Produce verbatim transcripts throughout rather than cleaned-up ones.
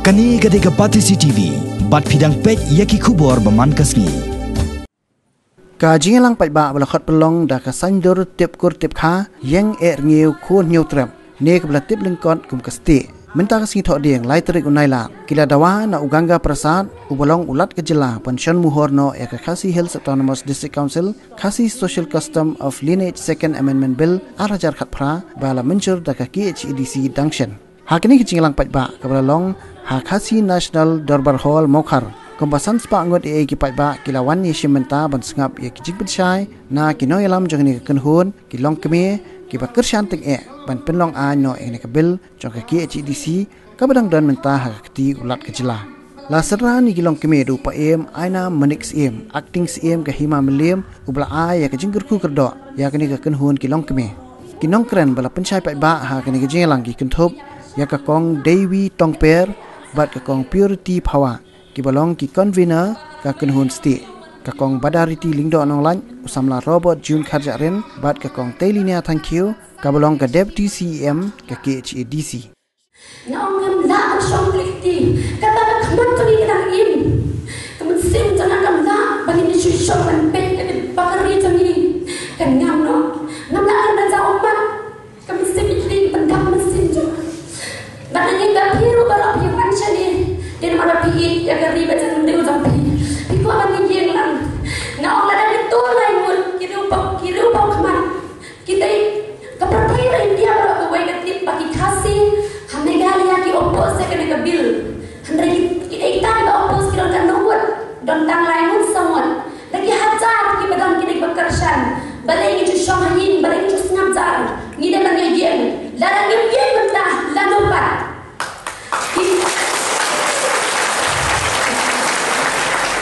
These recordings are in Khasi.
Kane ka dei ka Batesi T V, bad phi dang peit ïa ki khubor ba man ka sngi. Ka jingïalang paidbah ba la khot pynlong da ka saiñdur tip kur tip kha, ïeng eh rngiew khun hynñiew trep, ne kaba la tip lyngkot kum ka Stieh. Mynta ka sngi Thohdieng, lai tarik u Nailar, ki la dawa na u Ganga Prasad, uba long u Lat ka jylla, ban shon muhor noh ïa ka Khasi Hills Autonomous District Council, Khasi Social Custom of Lineage Second Amendment Bill, ar hajar khatphra, ba la mynshur da ka K H A D C dang shen. Ha kane ka jingïalang paidbah kaba la long ha Khasi National Dorbar Hall, Mawkhar, kumba san spah ngut ïa ki paidbah ki la wan ïashim bynta ban sngap ïa ki jingpynshai na ki nongïalam jong kane ka kynhun, ki longkmie, kiba kyrshan tyngeh ban pynlong aiñ noh ïa kane ka bill jong ka K H A D C, kaba dang don mynta ha ka kti u Lat ka jylla. La sdang ïa ki longkmie da u Paiem Ainam Manik Syiem, Acting Syiem ka Hima Mylliem, uba la ai ïa ka jingkyrkhu kyrdoh ïa kane ka kynhun ki longkmie. Ki nongkren ba la pynshai paidbah ha kane ka jingïalang ki kynthup ïa ka Kong Deiwi Tongper bad ka Kong Purity Phawa, kiba long ki convener ka kynhun Stieh, ka Kong Badariti Lyngdoh Nonglait, u samla Robert June Kharjahrin, bad ka Kong Teilinia Thangkhiew, kaba long ka Deputy C E M ka K H A D C. Nga ong ngam lah ban shong klik ti. Kata ka khmat jong ngi ka dang im. Ka mynsiem jong nga kam lah ba ngin shu shong ban peit ïa ka bakari jong ngi. Kan ngam noh. Ngam lah ban da jaw ummat. Ka mynsiem i kli ban dap mynsiem jong nga. Bad ngi da phi ruh baroh phi wan shane. Dei namar ba phi ïeit ïa ka ri bad jingmynriew jong phi. Phi kwah ban ïeng lang. Nga ong lada kito lai ngut ki riew paw, ki riew paw khmat. Kita ka pyrthei ba India baroh kawei ka tip ba ki Khasi ha Meghalaya ki oppose ïa kane ka bill. Hynrei ki, ki dei kita kiba oppose ki don katno ngut, don tang lai ngut saw ngut. Da ki hajar kiba don kine kiba kyrshan. Balei ngi ju shong ha ïing, balei ngi ju sngap jar. Ngi dei ban ïeng. Lada ngim ïeng mynta, lano pat. Ki,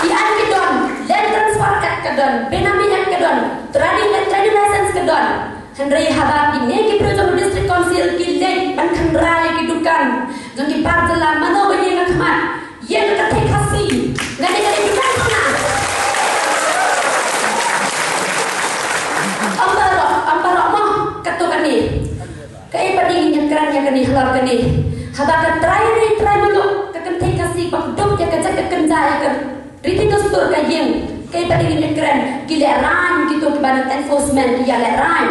ki aiñ ki don, Land Transfer Act ka don, Benami Act ka don, Trading, Trading License ka don. Hynrei haba kine ki briew jong District Council ki leit ban kynrad ïa ki dukan jong ki bar jylla, mano ba ïeng ha khmat? Ïeng ka thei Khasi. Nga dei ka dei dukan jong nga. Ym baroh, ym baroh mo, kato kane. Kaei pat ngin ïakren ïa kane halor kane? Haba ka trai ri trai muluk, ka kynthei Khasi ba kdup ïa ka jait ka kynja ïa ka riti dustur ka ïing, kaei pat ngin ïakren? Ki lehraiñ kito kiba don enforcement, ki ïa lehraiñ.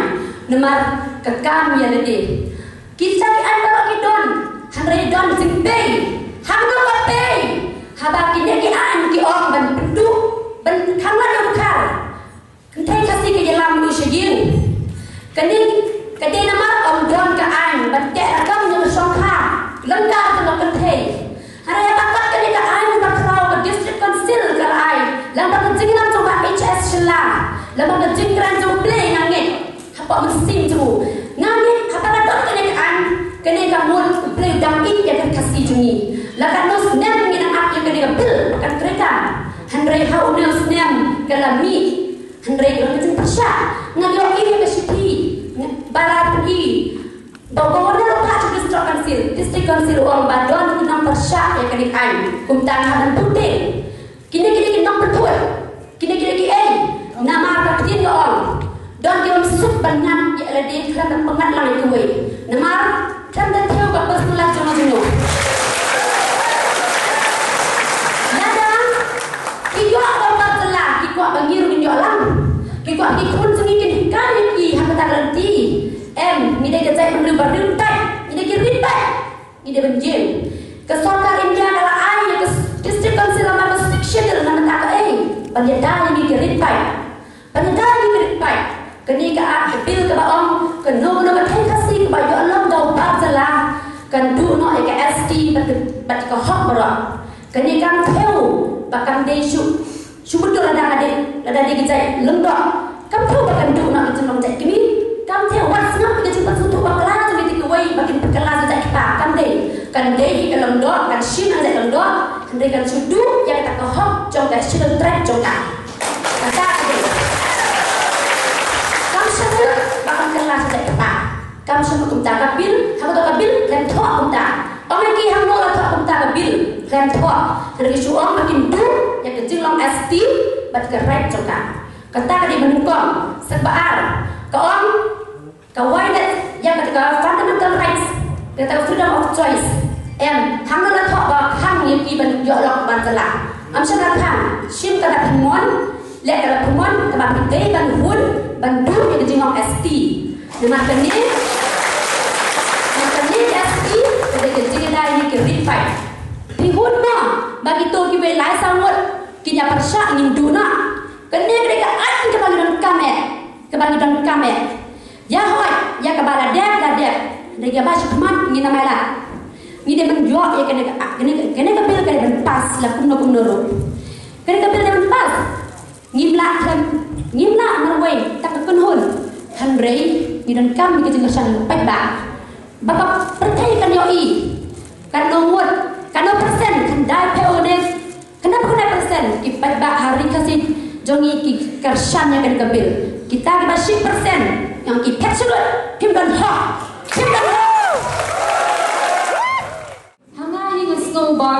Namar ka kam ïa lade. Kita ki aiñ baroh ki don, hynrei don jingpei. Hangno ka pei? Haba kine ki aiñ ki ong ban pynduh, ban khang la dkhar. Kynthei Khasi ka ïalam ïa u sha ïing. Kane ka dei namar ym don ka aiñ ban teh rakam ïa ka shongkha lyngkar ka lok kynthei. Hynrei haba kat kane ka aiñ ba khraw ka District Council ka la ai, lyngba ka jingïalam jong ka H S Shylla, lyngba ka jingkren jong U Blei nga ngeit hapoh mynsiem jong u. Nga ngeit haba la don kane ka aiñ, kane ka mut U Blei u dang ïeit ïa ka Khasi jong ngi. La katno snem ngi nang ap ïa kane ka bill ba kan trei kam. Hynrei ha une u snem ka la mih. Hynrei ka long ka jingpyrshah. Nga ïohi ïa ka shithi ba la pyni ba u Governor u phah sha District Council, District Council u ong ba don ki nongpyrshah ïa kane ka aiñ. Kumta nga ban putih. Kine kine ki nongpynthut. Kine kine kiei? Namar ka ktien ka ong, don ki bym suk ban ngat ïa lade khlem da pynngat lang ïa kiwei. Namar khlem da thew ka personal life jong nga jong nga. Lada ki kwah ba bar jylla, ki kwah ba ngi ruh ngin ïoh lang. Ki kwah ki khun jong ngi kin hikai ïa ki ha kata ka lynti. Em, ngi dei ka jaitbynriew ba riewpaidbah, ngi dei ki riewpaidbah. Ngi dei ban ïeng. Ka sorkar India ka la ai ïa ka District Council namar ka Sixth Schedule, namar kata kaei? Ban ïada ïa ngi ki riewpaidbah. Ban ïada ïa ngi ki riewpaidbah. Kane ka Act, ka bill kaba ong kano kano ka thei Khasi kaba ïoh long da u bar jylla kan duh noh ïa ka S T bad ka, bad ka hok baroh. Kane kam thew ba kam dei shu shu mutdur lada ka dei, lada dei ka jait lyngdoh. Kam thew ba kan duh noh ka jinglong jait kmie. Kam thew wat sngap ka jingpynsngewthuh bakla jong kawei ba kin pynkylla jait kpa. Kam dei. Kan dei ka lyngdoh, kan shim na jait lyngdoh. Hynrei kan shu duh ïa kata ka hok jong ka Scheduled Tribe jong ka. Kata ka dei. Kam shym ba kan kylla jait kpa. Kam shym kumta ka bill, ha kato ka bill khlem thoh kumta. Ong ïa ki hangno la thoh kumta ka bill, khlem thoh. Hynrei shu ong ba kin duh ïa ka jinglong S T bad ka right jong ka. Kata ka dei ba nyngkong. Step ba ar, ka ong ka wai da ïa kata ka fundamental rights, kata ka freedom of choice. Em, hangno la thoh ba Ïoh lok ban kylla. Am shym la khang, shim kata phi mon, leh kata phi mon, kaba phi dei ban hun, ban duh ïa ka jinglong S T. Namar kane, namar kane ka S T, ka dei ka jingïada ïa ki ri paid. Phi hun mo, ba kito kiwei lai saw ngut, kin ïa pyrshah ngin duh noh. Kane ka dei ka aiñ kaba ngi donkam eh, kaba ngi donkam eh. Ïa hooid, ïa kaba la dep, la dep. Hynrei ïa ba sha khmat ngin ym ai lad. Ngi dei ban ïoh ïa kane ka, kane ka, kane ka bill ka dei ban pass la kumno kumno ruh. Kane ka bill dei ban pass. Ngim lah khlem, ngim lah marwei tang ka kynhun. Hynrei ngi donkam ïa ka jingkyrshan paidbah. Ba ka pyrthei kan ïohi. Katno ngut, katno persen, khyndai phew ne khyndai phew persen ki paidbah ha ri Khasi jong ngi ki kyrshan ïa kane ka bill. Kita kiba shi persen, ïa ki phet shuh lut, phim don hok, phim don hok. Ha nga hi nga sngew ba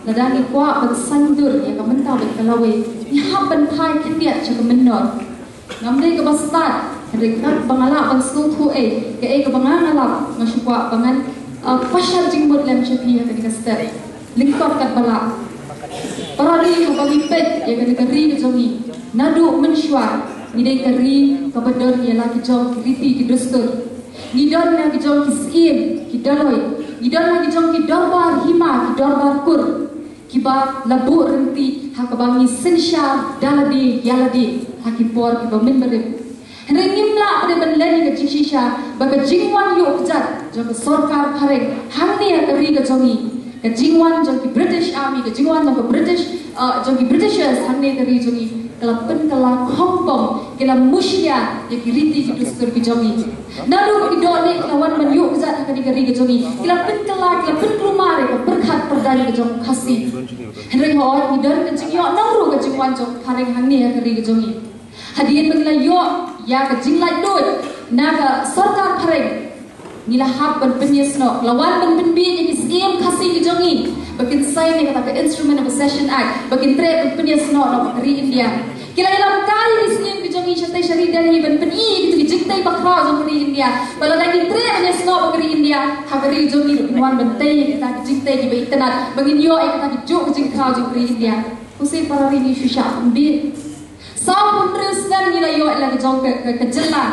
lada ngi kwah ban saiñdur ïa ka mynta bad ka lawei, ngi hap ban phai khyndiat sha ka mynnor. Ngam dei kaba stad, hynrei katba nga lah ban sngewthuh ei, kaei kaba nga nga lap, nga shu kwah ba ngan, ah, pynshai jingmut lem sha phi ha kane ka step. Lyngkot katba lah. Para ri, haba ngi peit ïa kane ka ri ka jong ngi, naduh mynshuwa ngi dei ka ri kaba don ïa la ki jong ki riti ki dustur. Ngi don ïa ki jong ki syiem, ki dolloi. Ngi don ïa ki jong ki dorbar hima, ki dorbar kur, kiba la buh rynti ha kaba ngi synshar da lade ïa lade ha ki por kiba mynbarim. Hynrei ngim lah pat ban len ïa ka jingshisha ba ka jingwan ïuh kjat jong ka sorkar phareng hangne ha ka ri ka jong ngi, ka jingwan jong ki British Army, ka jingwan jong ka British, uh, jong ki Britishers hangne ha ka ri jong ngi, ka la pynkylla khongpong, ki la mushlia ïa ki riti ki dustur ki jong ngi. Naduh ki dohnud ki la wan ban ïuh kjat ha kane ka ri ka jong ngi, ki la pynkylla, ki la pynkulmar ïa ka pyrkhat pyrdaiñ ka jong u Khasi. Hynrei hooid, ngi don ka jingïoh nongruh ka jingwan jong phareng hangne ha ka ri ka jong ngi. Hadien ba ngi la ïoh ïa ka jinglaitluid na ka sorkar phareng, ngi la hap ban pynïasnoh, la wan ban pynbiej ïa ki syiem Khasi ki jong ngi ba kin sign ïa kata ka Instrument of Accession Act, ba kin treh ban pynïasnoh noh bad ka ri India. Ki la ïalam kai ïa ki syiem ki jong ngi shatei sha ri Delhi ban pyni ïa kita ki jingtei bakhraw jong ka ri India, ba lada ngin treh ban ïasnoh bad ka ri India, ha ka ri jong ngi ruh ngin wan ban tei ïa kita ki jingtei kiba itynnad, ba ngin ïoh ïa kata kajuh ka jingkhraw jong ka ri India. Khublei para ri, ngi shu shah pynbiej. Sawphew hynriew snem ngi la ïoh ïa la ka jong ka, ka, ka jylla.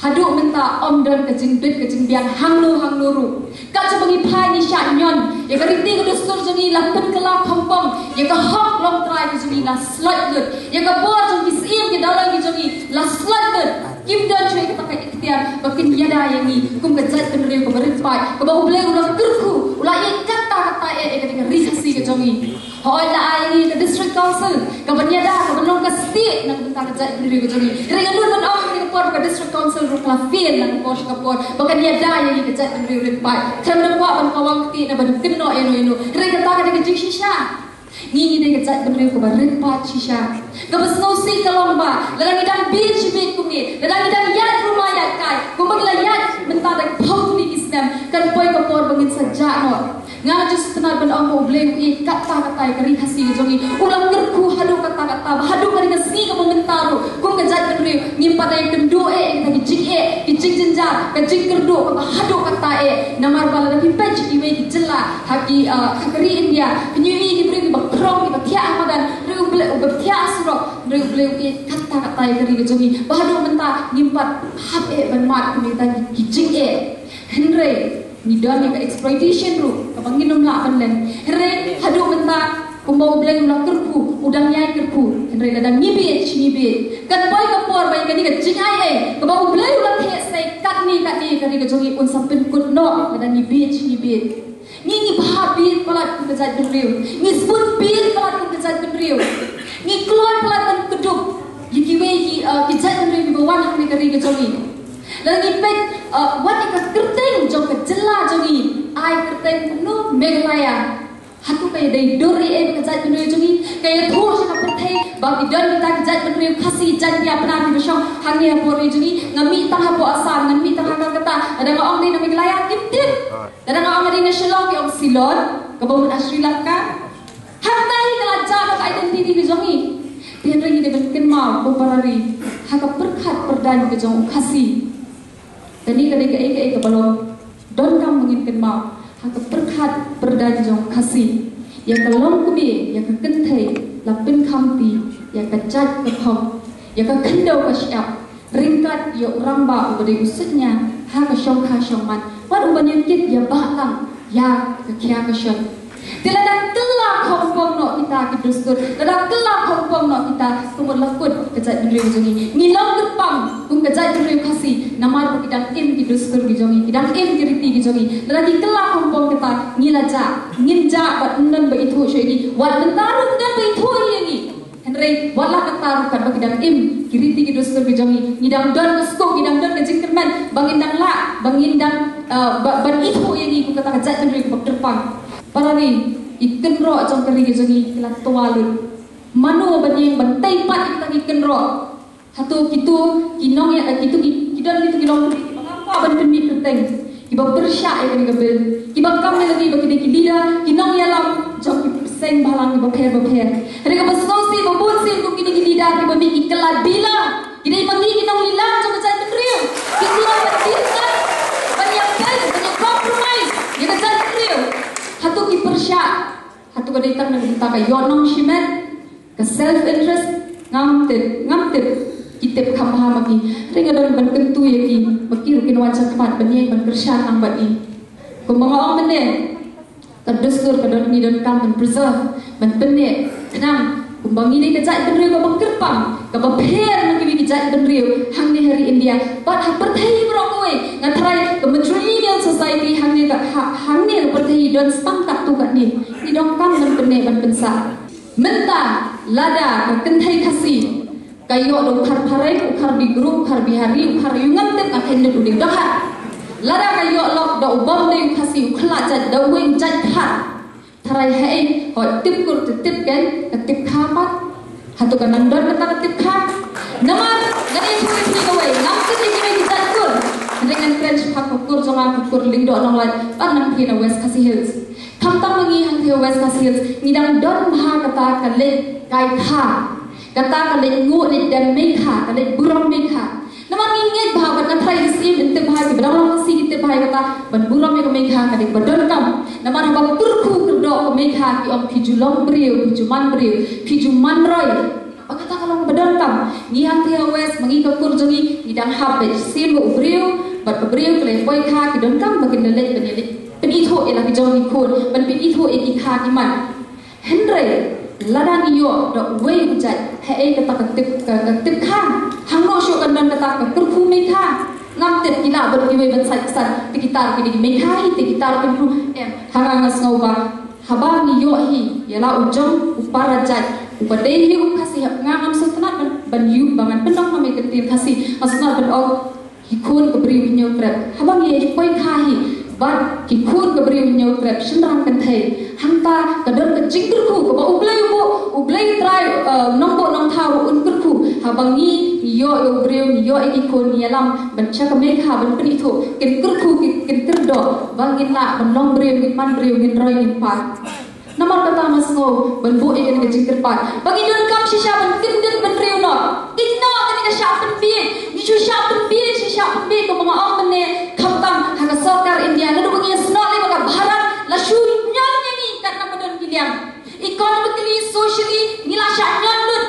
Haduh mynta ym don ka jingbit ka jingbiang hangno hangno ruh. Kat shaba ngi phai ngi shah ñion, ïa ka riti ka dustur jong ngi la pynkylla khongpong, ïa ka hok longtrai ka jong ngi la sloit lut, ïa ka bor jong ki syiem ki dolloi ki jong ngi la sloit lut. Kim don shuh ïa kata ka iktiar ba kin ïada ïa ngi kum ka jaitbynriew kaba rit paid, kaba U Blei u la kyrkhu, u la ïeit katta katta eh ïa ka ri Khasi ka jong ngi. Hooid, la ai ïa ngi ka District Council kaban ïada, kaban long ka stieh na ka bynta ka jaitbynriew ka jong ngi. Hynrei nga nud ban ong ha kane ka por ba ka District Council ruh ka la fail na ka por sha ka por ba kan ïada ïa ngi ka jaitbynriew rit paid. Khlem da kwah ban kawang kti ne ban kynnoh ïano ïano. Hynrei kata ka dei ka jingshisha. Ngi ngi dei ka jaitbynriew kaba rit paid shisha. Kaba sngewsih ka long ba lada ngi dang bieit shi bieit kumne, lada ngi dang ïaid rumah ïaid kai kumba ngi la ïaid mynta da ka phew tylli ki snem, kan poi ka por ba ngin sa jah noh. Nga ju sngewtynnat ban ong ba U Blei u ïeit katta katta ïa ka ri Khasi ka jong ngi. U la kyrkhu haduh katta katta, ba haduh kane ka sngi kaba mynta ruh kum ka jaitbynriew ngim pat ïakynduh eh ïa kita ki jingeh, ki jingjynjar, ka jingkyrduh kaba haduh katta eh. Namar ba lada phi peit sha kiwei ki jylla ha ki, ah, ha ka ri India, phin ïohi ki briew kiba khrong, kiba thiah ha madan, hynrei U Blei, uba thiah ha surok, hynrei U Blei u ïeit katta katta ïa ka ri ka jong ngi. Ba haduh mynta ngim pat hap eh ban mad kum ïa kita ki, ki jingeh. Hynrei ngi don ïa ka exploitation ruh kaba ngin ym lah ban len. Hynrei haduh mynta kumba U Blei u la kyrkhu, u dang ïai kyrkhu. Hynrei lada ngi bieit shi ngi bieit, kan poi ka por ba ïa kane ka jingai ei kaba U Blei u la theh sei katne katne ïa ka ri ka jong ngi un sa pynkut noh lada ngi bieit shi ngi bieit. Ngi, ngi bha bieit palat kum ka jaitbynriew. Ngi sbun bieit palat kum ka jaitbynriew. Ngi kloi palat ban kdup ïa kiwei ki, uh, ki jaitbynriew kiba wan ha kane ka ri ka jong ngi. Lada ngi peit, uh, wat ïa ka kyrteng jong ka jylla jong ngi, ai kyrteng kumno, Meghalaya. Hato ka dei dur ei ei ba ka jaitbynriew jong ngi ka ïathuh sha ka pyrthei ba ki don kita ki jaitbynriew Khasi, Jaiñtia, Pnar kiba shong hangne hapoh ri jong ngi? Nga mih tang hapoh Assam, nga mih tang ha Kolkata, lada nga ong dei na Meghalaya kim tip. Lada nga ong dei na Shillong ki ong Ceylon, kaba mut ha Sri Lanka. Hangta hi ka la jah ka identity ka jong ngi. Te hynrei ngi dei ban kynmaw ko para ri ha ka pyrkhat pyrdaiñ ka jong u Khasi. Kane ka dei kaei kaei kaba long donkam ba ngin kynmaw ha ka pyrkhat pyrdaiñ jong u Khasi. Ïa ka longkmie, ïa ka kynthei, la pynkhamti ïa ka jait ka thong, ïa ka khyndew ka shyiap, ryngkat ïa u rangbah uba dei u suidñia ha ka shongkha shongman, wat u ban ïa kit ïa ba lang ïa ka khia ka shon. Te lada kylla khongpong noh kita ki dustur, lada kylla khongpong noh kita, kumno la kut ka jaitbynriew jong ngi. Ngi long kyrpang kum ka jaitbynriew Khasi, namar ba ki dang im ki dustur ki jong ngi, ki dang im ki riti ki jong ngi. Lada ngi kylla khongpong kita, ngi la jah, ngin jah bad ym don ba ithuh shuh ïa ngi. Wat mynta ruh ym don ba ithuh ïa ngi. Hynrei wat la katta ruh katba ki dang im ki riti ki dustur ki jong ngi, ngi dang don ka suk, ngi dang don ka jingkyrmen ba ngin dang lah, ba ngin dang, eh, ba, ban ithuh ïa ngi kum kata ka jaitbynriew kaba kyrpang. Para ri, ki kynroh jong ka ri ka jong ngi ki la twa lut. Mano ban ïeng ban tei pat ïa kita ki kynroh? Hato kito ki nongïa, eh, kito ki, ki don kito ki long kiba ngam kwah ban pynmih kyrteng, kiba pyrshah ïa kane ka bill, kiba kam ïa lade ba ki dei ki leader, ki nongïalam jong ki seng bhalang kiba pher ba pher. Hynrei kaba sngewsih ba bun sien kum kine ki leader kiba mih ki kylla bela, ki dei ma ngi ki nongïalam jong ka jaitbynriew. Ki kylla ban dirkat, ban ïa bend, ban ïa compromise ïa ka jaitbynriew. Hato ki pyrshah, hato ka dei tang na ka bynta ka ïoh nong shimet, ka self interest? Ngam tip, ngam tip. Ki tip kham bha ma ki. Hynrei nga don ban kyntu ïa ki ba ki ruh kin wan shakhmat ban ïeng ban kyrshan lang bad ngi. Kumba nga ong mynne, ka dustur ka don, ngi donkam ban preserve, ban pynneh khnang kumba ngi dei ka jaitbynriew kaba kyrpang, kaba pher na kiwei ki jaitbynriew hangne ha ri India bad ha pyrthei baroh kawei. Nga tharai ka matrilineal society hangne ka, ha, hangne ka pyrthei don tang katto katne. Ngi donkam ban pynneh ban pynsah. Mynta lada ka kynthei Khasi ka ïoh da u Khar Phareng, u Khar Bigru, u Khar Bihari, u Khar ïu ngam tip, nga kheiñ lut u ding, dohkha. Lada ka ïoh lok da u bym dei u Khasi, u khlad jait, da uwei u jait Khar, tharai haei, hooid, tip kur te tip ken, ka tip kha pat. Hato ka nang don kata ka tip kha? Namar nga dei u Khar kawei, ngam tip ïa kiwei ki jait kur. Hynrei ngan kren shaphang ka kur jong nga, ka kur Lyngdoh Nonglait, bad nangta na West Khasi Hills. Khamtam ma ngi hangtei West Khasi Hills, ngi dang don bha kata ka leit kai kha, kata ka leit nguh leit dem meikha, ka leit burom meikha. Namar ngi ngeit bha, bad nga tharai ki syiem ki tip bha, kiba dang long Khasi ki tip bha ïa kata, ban burom ïa ka meikha ka dei kaba donkam. Namar haba kyrkhu kyrdoh ka meikha ki ong phi ju long briew, phi ju man briew, phi ju man roi. Ba kata ka long kaba donkam. Ngi hangtei ha West, ma ngi ka kur jong ngi, ngi dang hap beit shisien ba u briew bad ka briew ki la ïa poi kha, ki donkam ba kin da leit ban ïa leit pynithuh ïa la ki jong ki khun, ban pynithuh ïa ki kha ki mat. Hynrei lada ngi ïoh da uwei u jait, haei kata ka tip, ka, ka tip kha? Hangno shuh kan don kata ka kyrkhu meikha? Ngam tip, ki lah ban kiwei ban sait san, te kita ruh ki dei ki meikha hi, te kita ruh ki briew. Em, ha nga nga sngew ba haba ngi ïoh hi ïa la u jong u para jait uba dei hi u Khasi, hep nga ngam sngewtynnat ban, ban ïuh ba ngan pyndonkam ïa ka ktien Khasi, nga sngewtynnat ban ong ki khun ka briew Hynñiewtrep. Haba ngi ïa poi kha hi bad ki khun ka briew Hynñiewtrep, shynrang kynthei, hangta ka don ka jingkyrkhu kaba U Blei u buh, U Blei Trai, eh, Nongbuh Nongthaw ruh un kyrkhu. Haba ngi ïoh ïa u briew, ngi ïoh ïa ki khun, ngi ïalam ban sha ka meikha ban pynithuh, kin kyrkhu, kin, kin kyrdoh ba ngin lah ban long briew, ngin man briew, ngin roi, ngin par. Namar kata nga sngew ban buh ïa kane ka jingkyrpad ba ngi donkam shisha ban kyndit bynriew noh. Ïeit noh kane ka shah pynbieit. Ngi shu shah pynbieit, shu shah pynbieit, kumba nga ong mynne, khamtam ha ka sorkar India, naduh ba ngi ïasnoh lei bad ka Bharat, la shu ñion ïa ngi katba don ki liang. Economically, socially, ngi la shah ñion lut.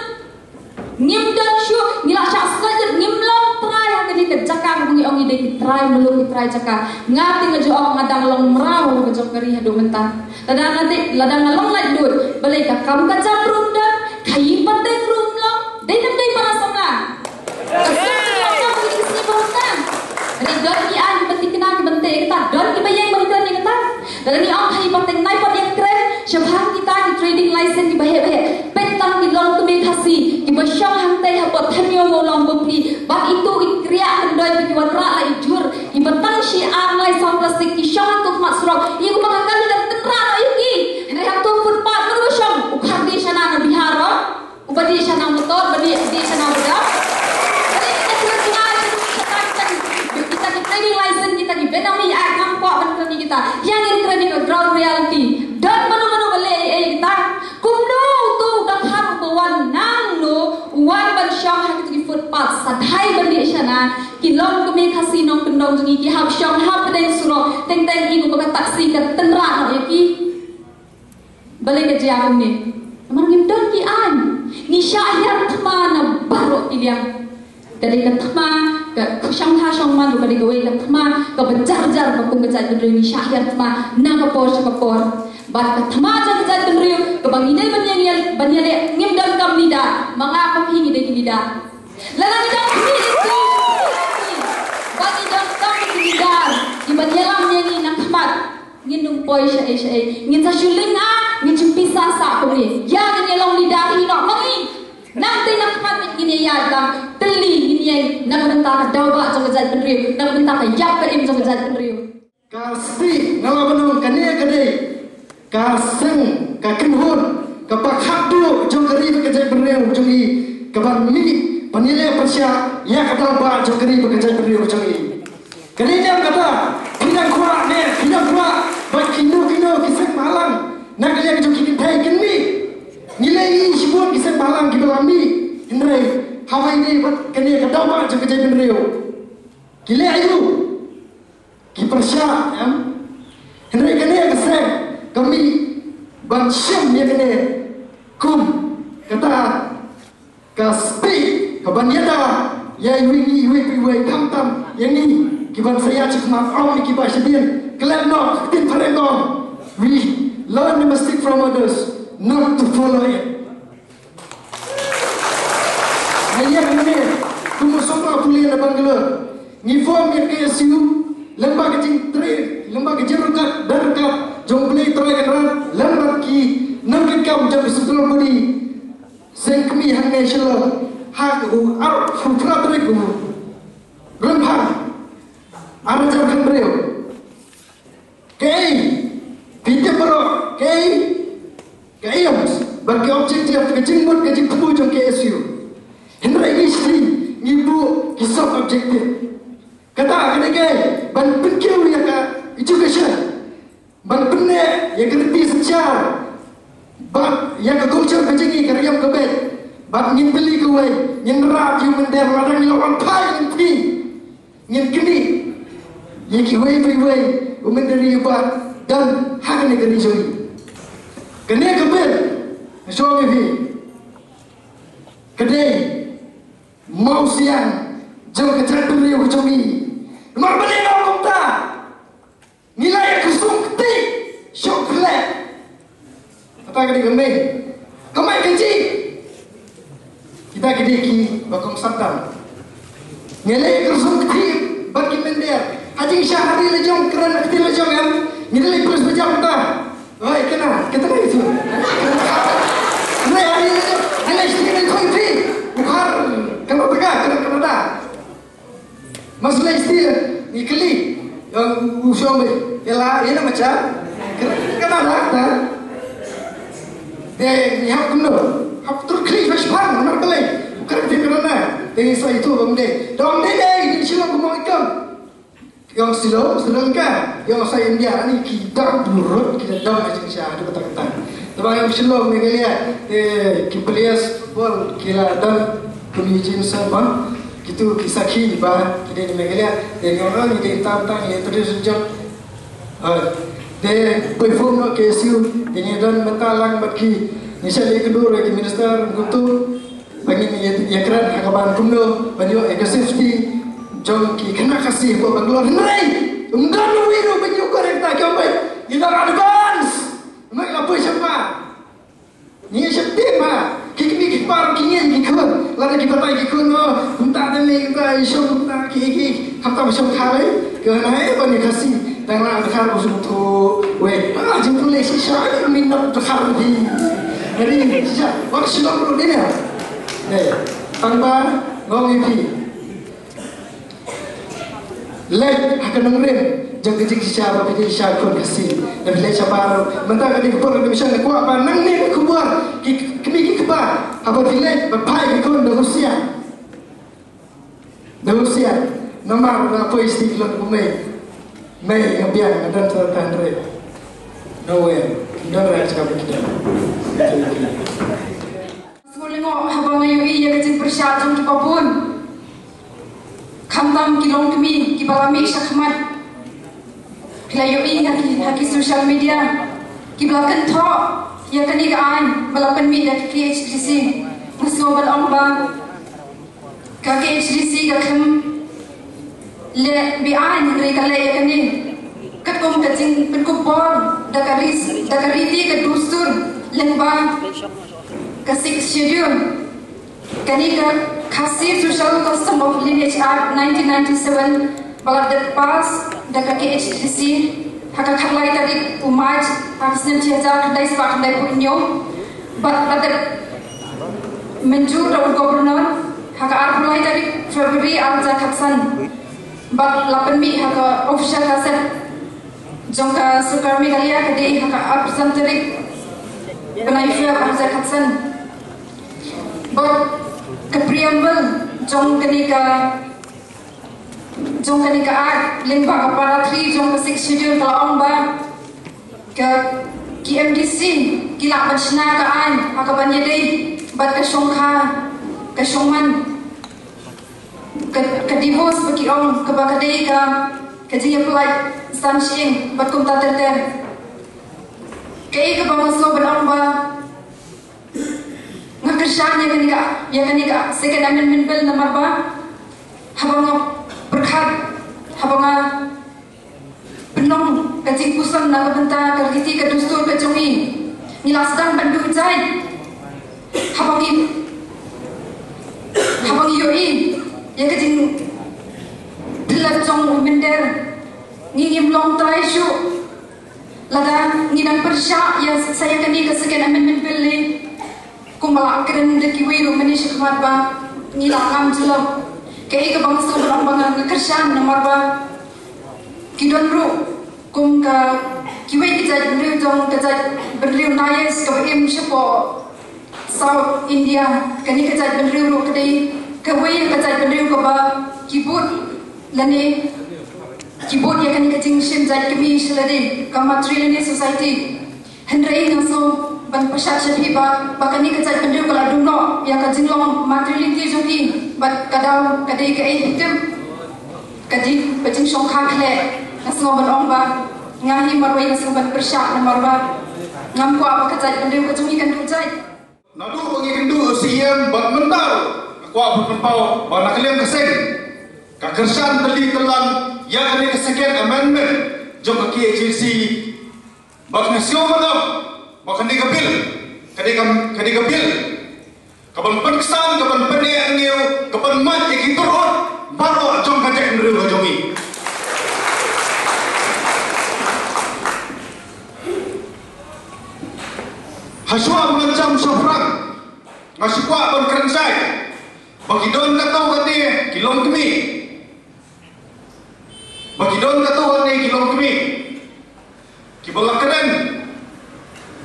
Ngim don shuh, ngi la shah sngewthuh, ngim long trai ha kane ka jaka kaba ngi ong ngi dei ki trai muluk, ki trai jaka. Nga te nga ju ong nga dang long mraw ha ka jong ka ri haduh mynta. Lada nga dei, lada nga long laitluid, balei ka kam ka jam ruh ym don, khaïi pateng ruh ym long, dei nam dei para samla. Ka suk ka long ka ngi sngew ba don. Hynrei don ki aiñ kiba thikna kiban teh ïa kata, don kiba ïeng ban kren ïa kata. Lada ngi ong khaïi pateng, nai pat ïa kren shaphang kita ki trading license kiba heh ba heh. Peit tang ki longkmie Khasi kiba shong hangtei hapoh Thyrnio, Mawlong, Bapli, bad ito i kriah kyndoi ba ki wanrah la i jhur, iba tang shi ar lai saw plastik ki shong hangto khmat surok. Ïa kumba ka kali kan tynrah noh ïa ki. Hynrei hangto footpath mano ba shong? U Khar die shana na Bihar, oh? Uba die shana motor, ba die, die shana bajao. Balei kita ki trading license, kita ki benami, ai ngam kwah ban kren ïa kita. Ïa ngin kren ïa ka ground reality. Don mano mano ba leh ei ei ïa kita. Kumno uto u dkhar uba wan nangno u wan ban shong ha kito ki footpath, sa dei ban die shana? Ki longkmie Khasi nongkyndong jong ngi ki hap shong hapdeng surok, teng teng ïa kumba ka taxi ka tynrah noh ïa ki. Balei ka jia kumne? Namar ngim don ki aiñ. Ngi shah hiar thma na baroh ki liang. Ka dei ka thma ka shongtha shongman, ka dei kawei ka thma kaba jar jar ba kum ka jaitbynriew ngi shah hiar thma na ka por sha ka por. Bad ka thma jong ka jaitbynriew kaba ngi dei ban ïa, ban ïaleh, ngim don kam leader. Ma nga ma phi ngi dei ki leader. Lada ngi don kmie dei ki, ba ngi don kam ki leader kiban ïalam ïa ngi na khmat. Ngin ym poi shaei shaei. Ngin sa shu lynga, ngin shu pisa sah kumne. Ïa ngin ïa long leader hi noh ma ngi. Nangtei na khmat ngin ïa ïaid lang. Thylli ngin ïeng na ka bynta ka daw bah jong ka jaitbynriew, na ka bynta ka ïap ka im jong ka jaitbynriew. Ka stieh nga la ban ong kane ka dei ka seng, ka kynhun kaba khatduh jong ka ri bad ka jaitbynriew jong ngi, kaban mih ban ïaleh pyrshah ïa ka daw bah jong ka ri bad ka jaitbynriew jong ngi. Ka dei niam kata, phi dang kwah ne phi dang kwah ba kino kino ki seng bhalang na ka liang jong ki kynthei kin mih. Ngi la ïohi shibun ki seng bhalang kiba la mih, hynrei haba ïadei bad kane ka daw bah jong ka jaitbynriew, ki leh aïu? Ki pyrshah, em? Hynrei kane ka seng ka mih ban shim ïa kane kum kata ka stieh kaban ïada ïa iwei ngi iwei pa iwei, khamtam ïa ngi kiban sa ïaid shakhmat. Ong ïa kiba shadien, klet noh ka ktien phareng, ong, "We learn the mistake from others, not to follow it." Nga ïa kane kum u sopra pule na Bangalore. Ngi form ïa K S U lyngba ka jingtrei, lyngba ka jingryngkat, da ryngkat jong U Blei Trai Kynrad lem bad ki nongkitkam jong ka central body. Seng kmie hangne Shillong ha u arphew phra tarik u Rymphang ar hajar khathynriew. Kaei, phi tip baroh kaei, ka aims bad ka objective, ka jingmut ka jingthmu jong K S U. Hynrei ngi sdang ngi buh ki sub objective. Kata ka dei kaei? Ban pynkiew ïa ka education, ban pynneh ïa ka riti synshar bad ïa ka culture ka jong ngi, ka riam ka beit. Bad ngin tylli kawei, ngin rat ïa u mynder lada ngi la wan phai ngin phi. Ngin kynnoh ïa kiwei pa iwei u mynder ïa u ba don ha kane ka ri jong ngi. Kane ka bill, nga shu ong ïa phi, ka dei mawsiang jong ka jaitbynriew ka jong ngi. Namar balei nga ong kumta? Ngi la ïa kyrsum kti, shong khleh. Kata ka dei ka mei. Ka mei ka jing. Kita ki dei kiba kongsan tam. Ngi la ïa kyrsum kti bad ki mynder. Ha jingshah ha ri la jong, kren ha ktien la jong, em. Ngi la ïa kyrsum jam ta. Oi, kena, kena itu. Ngi la ïa kyrsum kti. Bukan, kena tega, kena, kena ta. Maslei stia, ngi kylli. Ïa u shong be, ïa la, ïa na macha. Kata da, da. De, ngi hap kumno. Hap tur kylli ba shipang, namar balei. Bukan kylli kena na. De, ngi sa itu, bang de. Dong de, de, ngi silo kumno ikam. Ïong silo, silo ka. Ïong sa India, ani ki dang burut, ki dang dong aja sha, ada kata-kata. Taba ïong silo, Meghalaya, de, ki players football, ki la dang Kuni jin sa ba kitu ki sakhi ba ki dei na Meghalaya, dei ni orang ni dei tam tam ni terus jam. Dei perform no K S U, dei ni don mata lang bad ki ni sa dei kendur ki minister kutu. Bagi ni ya kran ha ka ban kumno ban ïoh ka safety jong ki khynnah Khasi ba Bangalore, hynrei um don wi ru ban ïoh ka rek ta ki ong bai ni dang advance. Mai la poi sha ba Ngi sheptieng ma ki kmie ki kpa ki ngin ki khun, lada ki batai ki khun, oh, kumta de me kumta i shong kumta ki ki, kumta ba shong khalai. Ka nai ba ni Khasi, tang la Dkhar ba shong tho. Wei, ah, jingpule shisha, mi nap Dkhar di. Jadi shisha, wat shong ru di ne. Eh, tang ba ngong i phi. Leit ha ka nongrim jong ka jingshisha ba phi dei shisha khun Khasi. Da phi leit shabar mynta ka dei ka por ka dei shisha, nga kwah ba nangne ka khubor ki kmie ki kpa, haba phi leit ba phai ki khun da husiar. Da husiar. Namar da poi sdang ki long kumne. Mei nga biang nga don sa tan re. No way. Don re ka ba ki don. Sngewlyngngoh haba nga ïohi ïa ka jingpyrshah jong ki babun. Khamtam ki longkmie kiba la mih shakhmat. Phi la ïohi ha ki, ha ki social media kiba la kynthoh. Ïa kane ka aiñ ba la pynmih da ka K H A D C, nga sngew ban ong ba ka K H A D C ka khlem leh be-aiñ, hynrei ka leh ïa kane katkum ka jingpynkup bor da ka ri, da ka riti ka dustur lyngba ka Sixth Schedule. Kane ka Khasi Social Custom of Lineage Act nineteen ninety-seven ba la dep pass da ka K H A D C ha ka khatlai tarik u March ha ka snem shi hajar khyndai spah khyndaiphew hynñiew, bad la dep mynjur da u Governor ha ka arphew lai tarik February ar hajar khatsan, bad la pynmih ha ka Official Gazette jong ka Sorkar Meghalaya ka dei ha ka arphew san tarik bnai Feb ar hajar khatsan. Bad ka preamble jong kane ka, jong kane ka Act lyngba ka para three jong ka Sixth Schedule ka la ong ba ka, ki M D C ki lah ban shna ka aiñ ha kaban ïadei bad ka shongkha, ka shongman, ka, ka divorce ba ki ong, kaba ka dei ka, ka jingïapyllait san shyieng bad kumta ter ter. Kaei kaba nga sngew ban ong ba nga kyrshan ïa kane ka, ïa kane ka Second Amendment Bill namar ba haba nga pyrkhat, haba nga pynlong ka jingpuson na ka bynta ka riti ka dustur ka jong ngi, ngi la sdang ban duh jait. Haba ngi, haba ngi ïohi ïa ka jingpyllait jong u mynder, ngi ngim long trai shuh. Lada ngi dang pyrshah ïa sa ïa kane ka Second Amendment Bill lei, kumba la kren da kiwei ruh mynne shakhmat ba ngi la ngam jyllop. Kaei kaba nga sngew ban ong ba nga kyrshan namar ba ki don ruh kum ka kiwei ki jaitbynriew jong ka jaitbynriew Nayas kaba im shapoh South India. Kane ka jaitbynriew ruh ka dei kawei ka jaitbynriew kaba ki bud lane ki bud ïa kane ka jingshim jait kmie sha lade, ka matrilineal society. Hynrei nga sngew ban pyrshah sha phi ba, ba kane ka jaitbynriew ka la duh noh ïa ka jinglong matrilineal jong ki, bad ka daw ka dei kaei, ka dei ka jingshongkha khleh. Nga sngew ban ong ba nga hi marwei nga sngew ban pyrshah namar ba ngam kwah ba ka jaitbynriew ka jong ngi kan duh jait. Naduh ba ngi kynduh u Syiem bad mynta nga kwah ban pynpaw ba na ka liang ka seng ka kyrshan tylli tyllan ïa kane ka Second Amendment jong ka K H A D C. Bad nga sngew ban ong ba kane ka bill, kane ka, kane ka bill kaban pynksan, kaban pyneh ngiew, kaban mad ïa ki tur ot baroh jong ka jaitbynriew ka jong ngi. Hashwa ba ngan jam shaphrang, nga shu kwah ban kren shai ba ki don katto katne ki longkmie, ba ki don katto katne ki longkmie kiba la kren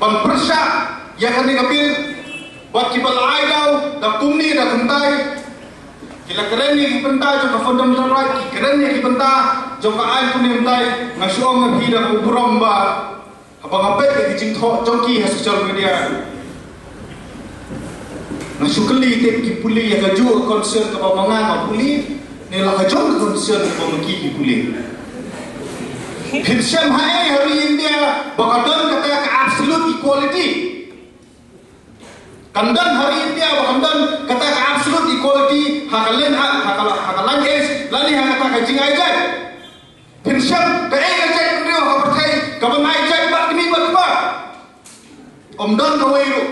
ban pyrshah ïa kane ka bill, bad kiba la ai daw da kumne da kumtai. Ki la kren ïa ki bynta jong ka fundamental right, ki kren ïa ki bynta jong ka aiñ kumne kumtai. Nga shu ong ïa phi da ka burom ba haba nga peit ïa ki jingthoh jong ki ha social media, nga shu kylli te ki pule ïa kajuh ka concern kaba ma nga nga pule, ne la ka jong ka concern kaba ma ki ki pule. Phin shem haei ha ri India ba ka don kata ka absolute equality? Kan don ha ri India ba kan don kata ka absolute equality ha ka lineage, ha ka, ha ka lineage lane ha kata ka jingai jait? Phin shem kaei ka jaitbynriew ha ka pyrthei kaban ai jait bad kmie bad kpa? Ym don kawei ruh.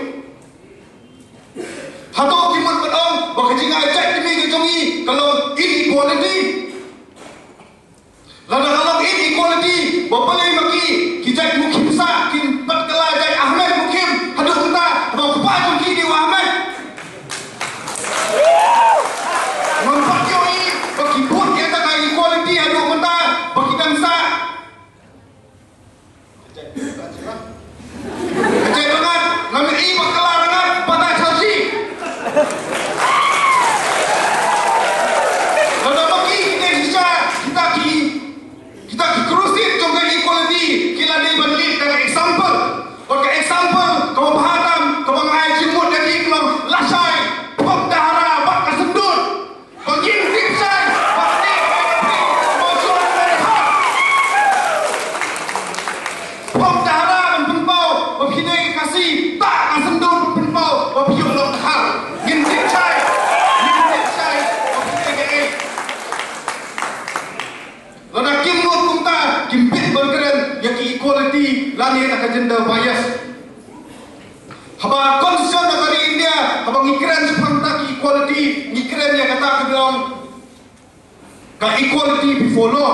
Hato ki mut ban ong ba ka jingai jait kmie ka jong ngi ka long inequality? Lada ka long inequality, ba balei ma ki, ki jait Mukhim sah kin pat kylla jait Ahmed Mukhim haduh mynta, ba u kpa jong ki dei u Ahmed? Ngam pat ïohi ba ki bud ïa kata ka equality haduh mynta ba ki dang sah. Ka jait Rngat, ngam ïohi ba ka la Rngat ba ta Khasi. Lada ma ki ki dei shisha kita ki, kita ki crusader jong ka equality, Ta ka syndon pynpaw ba phi ïoh long dkhar. Ngin tip shai. Ngin tip shai ba phi dei kaei. Lada kim nud kumta, kim bit ban kren ïa ki equality lane ïa ka gender bias. Haba constitution na ka ri India, haba ngi kren shaphang ta ki equality, ngi kren ïa kata ka biang. Ka equality before law,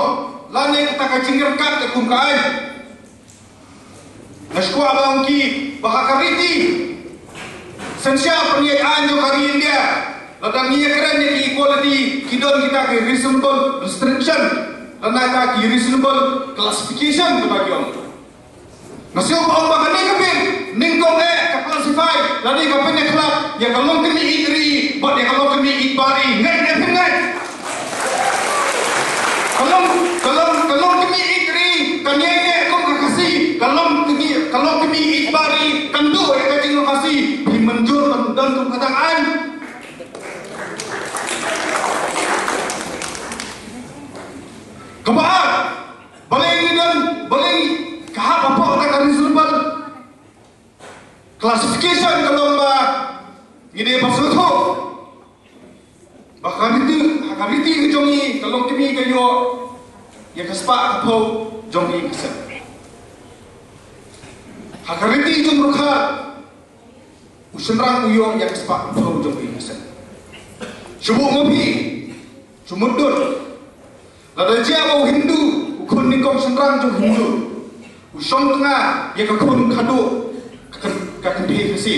lane kata ka jingïaryngkat ka kum ka aiñ. Nga sngewkwah ba ong ki ba ha ka riti synshar pynïaid aiñ jong ka ri India, lada ngi ïakren ïa ki equality, ki don kita ki reasonable restriction, lane kita ki reasonable classification kaba ki ong. Nga sngew ba ong ba kane ka bill nyngkong eh ka classify lane ka pynïakhlad ïa ka longkmie ïeit ri bad ïa ka longkmie ïeit bar ri. Ngeit ne phim ngeit? Ka long, ka long, ka longkmie ïeit ri kan ïeng eh kum ka Khasi, ka longkmie, ka longkmie ïeit bar ri kan duh ïa ka jinglong Khasi. Phi mynjur ban don kum kata ka aiñ? Kaba ar, balei ngi don, balei ka hap hapoh kata ka reasonable classification ka long ba ngi dei ban sngewthuh ba ka riti, ha ka riti ka jong ngi ka longkmie ka ïoh ïa ka spah ka phew jong ngi ka seng. Ha ka riti jong u dkhar u shynrang u ïoh ïa ka spah ka phew jong ngi ka seng. Shu buh ma phi, shu mutdur. Lada jia ba u Hindu, u khun nyngkong shynrang jong u Hindu, u shong tnga ïa ka khun khadduh ka, ka kynthei Khasi.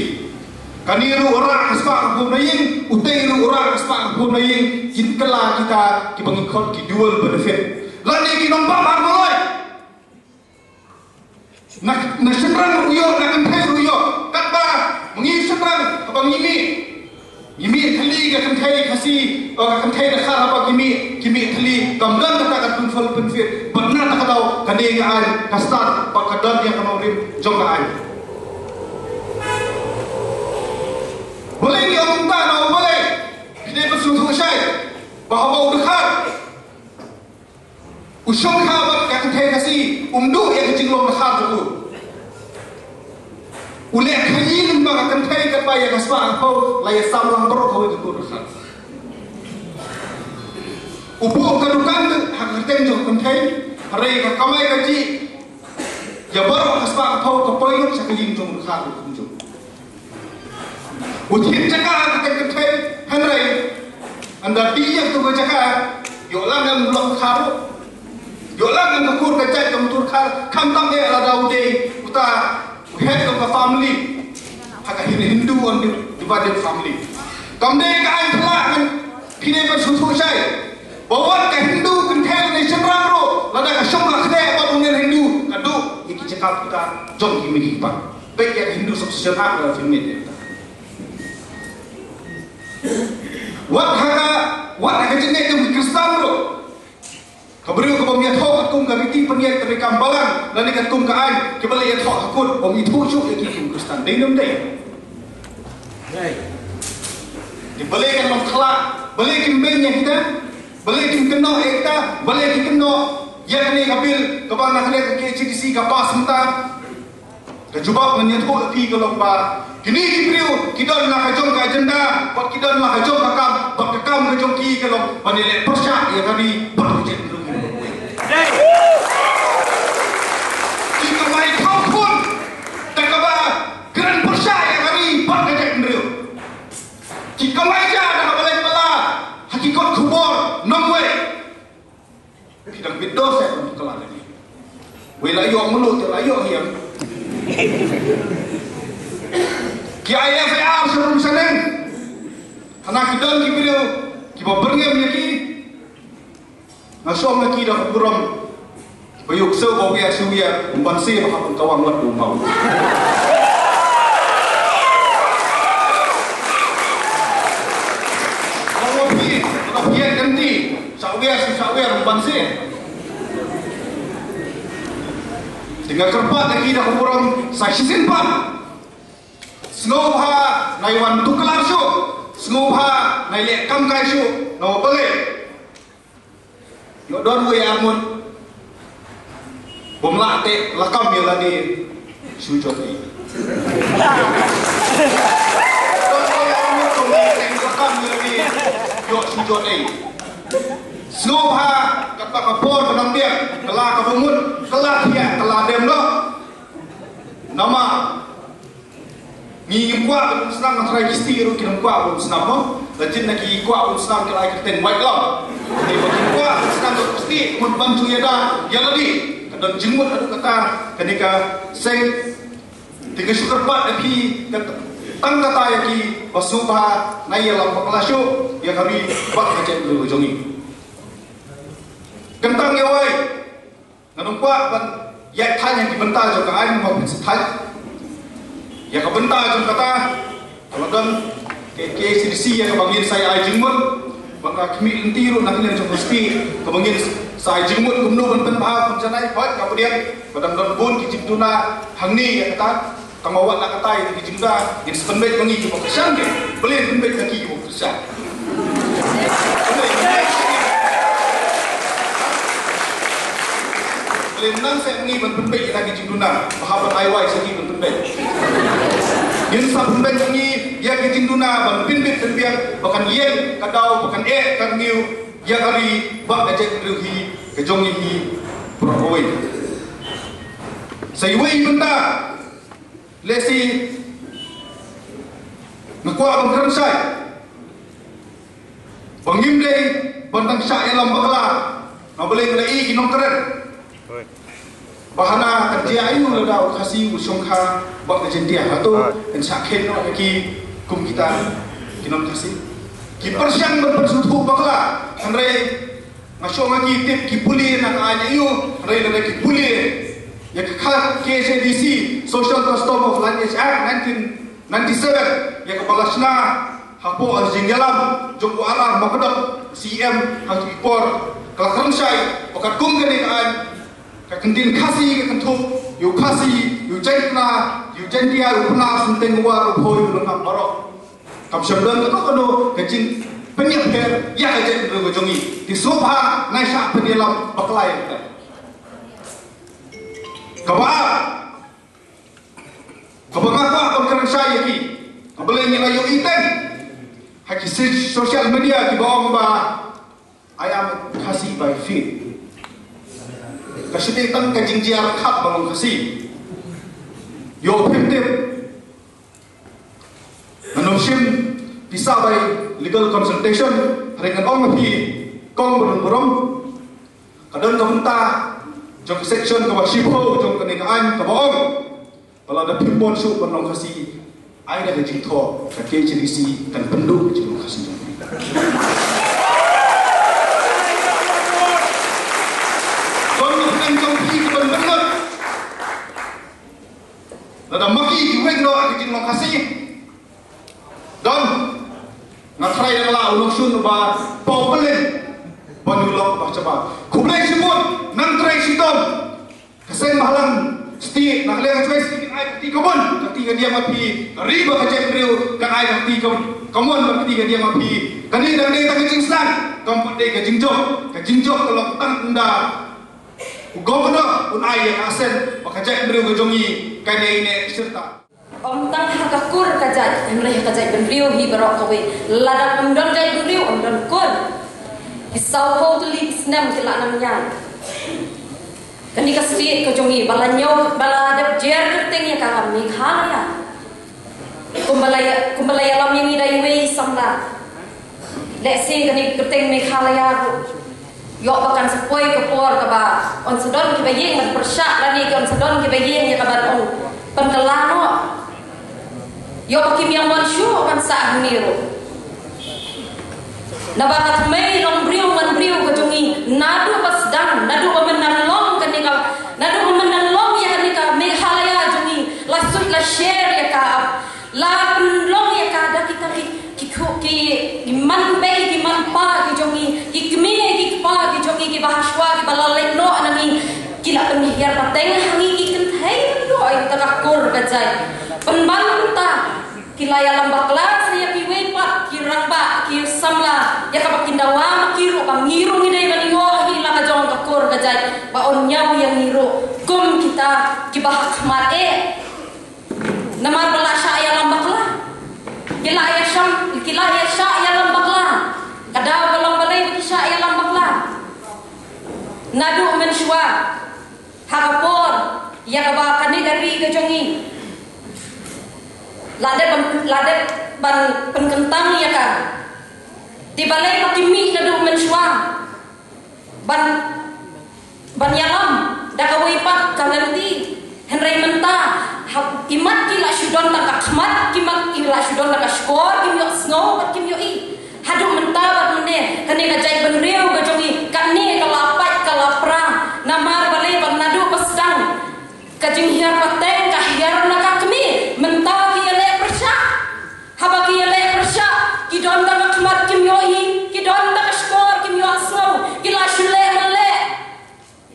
Kane ruh u rah ka spah ka phew na ïing, utei ruh u rah ka spah ka phew na ïing, kin kylla kita kiba ngi khot ki dual benefit. Lane ki nongbam ar maloi. Na, na shynrang ruh ïoh, na kynthei ruh ïoh. Katba ma ngi shynrang haba ngi mih, ngi mih thylli ka kynthei Khasi, oh, ka kynthei dkhar haba ki mih, ki mih thylli, kam don kata ka dual benefit. Bad na kata ka daw kane ka aiñ ka start bad ka don ïa ka nongrim jong ka aiñ. Balei ngi ong kumta, na u balei? Phi dei ban sngewthuh shai ba haba u dkhar u shongkha bad ka kynthei Khasi, um duh ïa ka jinglong dkhar jong u. U leh khaïi lyngba ka kynthei, katba ïa ka spah ka phew la ïasam lang baroh kawei ka kur dkhar. U buh ka dukan ha ka kyrteng jong ka kynthei, hynrei ka kamai kajih ïa baroh ka spah ka phew ka poi lut sha ka ïing jong u dkhar ruh kumjuh. U thied jaka ha ka kyrteng kynthei, hynrei ynda die ïa kato ka jaka, ïoh lang em u lok dkhar ruh, ïoh lang em ka kur ka jait ka mutdur dkhar, khamtam eh lada u dei uta u head of the family. Ha ka Hin-, Hindu un di-, divided family. Kam dei ka aiñ phylla, phi dei ban sngewthuh shai ba wat ka Hindu kynthei ne shynrang ruh, lada ka shong ka kynthei bad u nongrim Hindu, ka duh ïa ki jaka puta jong ki mei ki kpa. Peit ïa ka Hindu Succession Act, lada phi ngeit ïa kata. Wat ha ka, wat ha ka jingngeit jong ki Khristan ruh, ka briew kaba ïathoh katkum ka riti pynïaid treikam balang lane katkum ka aiñ, kiba la ïathoh ha kut, ym ithuh shuh ïa ki kum Khristan. Dei ne ym dei? Dei. Te balei kan long khla, balei kim beiñ ïa kita, balei kim kynnoh ïa kita, balei kim kynnoh ïa kane ka bill kaba na kane ka K H A D C ka pass mynta? Ka jubab ngan ïathuh ïa phi ka long ba kine ki briew ki don la ka jong ka agenda, bad ki don la ka jong ka kam, bad ka kam ka jong ki ka long ban ïaleh pyrshah ïa ka ri bad ka jaitbynriew. Ki kamai kham khun da kaba kren pyrshah ïa ka ri bad ka jaitbynriew. Ki kamai ja da kaba leit bylla ha ki kot khubor nongwei. Phi dang bit dos eh, phi kylla lagi. Wei la ïoh mulu te la ïoh hiam. Ki ai F I R sha rum sha neng. Hana ki don ki briew kiba byrngem ïa ki. Nga shong ïa ki da ka burom. Ba ïoh shu ba wiar shu wiar, um ban seh ba hap ban kawang wat um hau. Ba wa phi, ba phi ïa kynti. Sa wiar, sa wiar, ban seh. Te nga kyrpad ïa ki da ka burom sa shisien pat. Sngewbha nai wan tuklar shuh. Sngewbha nai leh kam kai shuh. Nawa balei? Ïoh don wei arngut bym lah teh lakam ïa lade shu jong i. Sngewbha, katba ka por ka nang biang, ka la kaba mut, ka la thiah, ka la dem noh. Namar ngi ngim kwah ban ym snam, nga tharai ki sti ruh kim kwah ban ym snam mo. La jin na ki kwah ban ym snam ki la ai kyrteng White Lung. Ni ba kim kwah ban ym snam, ki sti mut ban jong ïada ïa lade. Ka don jingmut haduh katta, kane ka seng. Te nga shu kyrpad ïa phi, tang kata ïa ki, ba sngewbha, nai ïalam bakla shuh ïa ka ri bad ka jaitbynriew jong ngi. Kyntang ïa wei, ngan ym kwah ban ïaid thaiñ ïa ki bynta jong ka aiñ, mo, phin sa thaiñ ïa ka bynta jong kata. Ka la don ka K H A D C ïa kaba ngin sa ïa ai jingmut. Ba ka khmih lynti ruh na ka liang jong ka state kaba ngin sa ai jingmut kumno ban pynbha pynjanai, hooid, ka pdiang ba dang don bun ki jingduna hangne ïa kata. Tangba wat la katai ki jingduna ngin sa pynbeit ma ngi kiba kyrshan, ki balei pynbeit ma ngi kiba kyrshan. Balei nang sa ngi ban pynbeit ïa ki jingduna, ba hap ban ai wai sa ngi ban pynbeit. Ngin sa pynbeit ma ngi ïa ki jingduna ban pynbeit pynbiang ba kan ïeng ka daw, ba kan eh ka rngiew ïa ka ri bad ka jaitbynriew hi ka jong ngi hi baroh kawei. Sa iwei i bynta lehse nga kwah ban kren shai ba ngim dei ban dang shah ïalam bakla. Namar balei? Nga la ïohi ki nongkren ba hana kan jia aïu lada u Khasi u shongkha bad ka Jaintia, hato kan shah kheiñ noh ïa ki kum kita ki nong Khasi? Ki pyrshang ban pynsngewthuh bakla, hynrei nga shong ha ki tip ki pule na ka aiñ aïu, hynrei lada ki pule ïa ka K H A D C, Social Custom of Lineage Act nineteen ninety-seven, ïa kaba la shna hapoh ka jingïalam jong u R R Myrkhadok, C M, ha ki por ka la kren shai ba katkum kane ka aiñ, ka kyntien Khasi ka kynthup ïa u Khasi, ïa u Jaitbynriew, ïa u Jaintia, ïa u Pnar, Synteng, War, u Bhoi, u Lyngngap baroh. Kam shym don kano kano ka jingpynïapher ïa ka jaitbynriew ka jong ngi. Te sngewbha nai shah pynïalam bakla ïa kata. Kaba ar, kaba nga kwah ban kren shai ïa ki, kaba leh ngi la ïohi teng ha ki si-, social media kiba ong ba I am Khasi by faith. Ka shu dei tang ka jingjia ryngkat ba long Khasi. Ïoh phim tip. Ngan ym shim pisa bai legal consultation, hynrei ngan ong ïa phi, kong ba don burom, ka don ka bynta jong ka section kaba shiphew jong kane ka aiñ kaba ong ba lada phim bun shuh ban long Khasi, ai da ka jingthoh, ka K H A D C kan pynduh ka jinglong Khasi jong phi. Don ka bynta jong phi ka ban pynduh. Lada ma ki ki weng noh ka jinglong Khasi. Don, nga tharai da nga la u nongshun uba paw pynlong ban u lok ba chaba. Khublei shibun, nang trai shitom. Ka seng bhalang state, na ka liang ka jong ngi state, kin ai ka kti kamon, ka kti kadiang ma phi. Ka ri bad ka jaitbynriew kan ai ka kti kam-, kamon, ka kti kadiang ma phi. Kane dang dei tang ka jingsneng, kam pat dei ka jingjop. Ka jingjop ka long tang ynda u governor un ai ïa ka assent ba ka jaitbynriew ka jong ngi kan ïaineh shirta. Ym tang ha ka kur ka jait, hynrei ha ka jaitbynriew hi baroh kawei. Lada ym don jaitbynriew, ym don kur. Ki saw phew tylli ki snem ki la nang ïaid. Kane ka state ka jong ngi ba la ñiew, ba la dep jer kyrteng ïa ka Meghalaya. Kumba la ïa, kumba la ïalam ïa ngi da iwei i samla. Lehse kane ka kyrteng Meghalaya ruh ïoh ba kan sa poi ka por kaba yn sa don kiba ïeng ban pyrshah lane ki yn sa don kiba ïeng ïa kaban ong pynkylla noh. Ïoh ba kim ïa mon shuh ban sah hangne ruh. Naba ka tmei long briew man briew ka jong ngi, naduh ba sdang, naduh ba mynta long kane ka, naduh ba mynta long ïa kane ka Meghalaya jong ngi, la sut la sher ïa ka, la pynlong ïa ka da kita ki, ki khu-, ki, ki man bei, ki man pa ki jong ngi, ki kmie, ki kpa ki jong ngi, kiba hashwa, kiba la leit noh na ngi, ki la pynhiar pateng ha ngi, ki kynthei noh ïa ka kur ka jait. Pynban mynta ki la ïalam bakla sa ïa kiwei pat ki rangbah, ki samla, ïa kaba kin dawa ma ki ruh ba ngi ruh ngi dei ban ïoh hi la ka jong ka kur ka jait ba yn ñiew ïa ngi ruh kum kita kiba ha khmat eh. Namar ba la shah ïalam bakla. Ki la ïa shah, ki la ïa shah ïalam bakla. Ka daw ka long balei ba ki shah ïalam bakla? Naduh mynshuwa, ha ka por ïa kaba kane ka ri ka jong ngi la dep ban, la dep ban pynkyntang ïa ka. Te balei ba ki mih naduh mynshuwa ban, ban ïalam da kawei pat ka lynti. Hynrei mynta, ha, imat ki la shu don tang ka khmat, ki mat ki la shu don tang ka shkor, kim ïohsngew bad kim ïohi. Haduh mynta bad mynne, kane ka jaitbynriew ka jong ngi, kane ka la pait ka la pra. Namar balei? Ba naduh ba sdang ka jinghiar pateng ka hiar na ka kmie, mynta ki ïaleh pyrshah. Haba ki ïaleh pyrshah, ki don tang ka khmat kim ïohi, ki don tang ka shkor kim ïohsngew, ki la shu leh ne leh.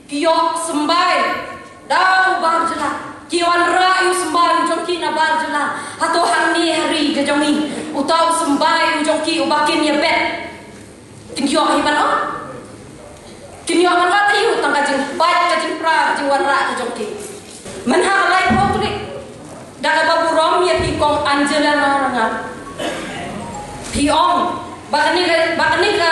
Ki ïoh symbai da u bar jylla. Ki wanrah ïa u symbai u jong ki na bar jylla. Hato hangne ha ri ka jong ngi, uta u symbai u jong ki uba kin ïa bet, kin ïoh hi ban ot? Kin ïoh ban ot aïu? Tang ka jingpait, ka jingpra, ka jingwanrah ka jong ki. Mynha ka laiphew tarik, da kaba burom ïa phi kong Angela Narayngan, phi ong ba kane ka, ba kane ka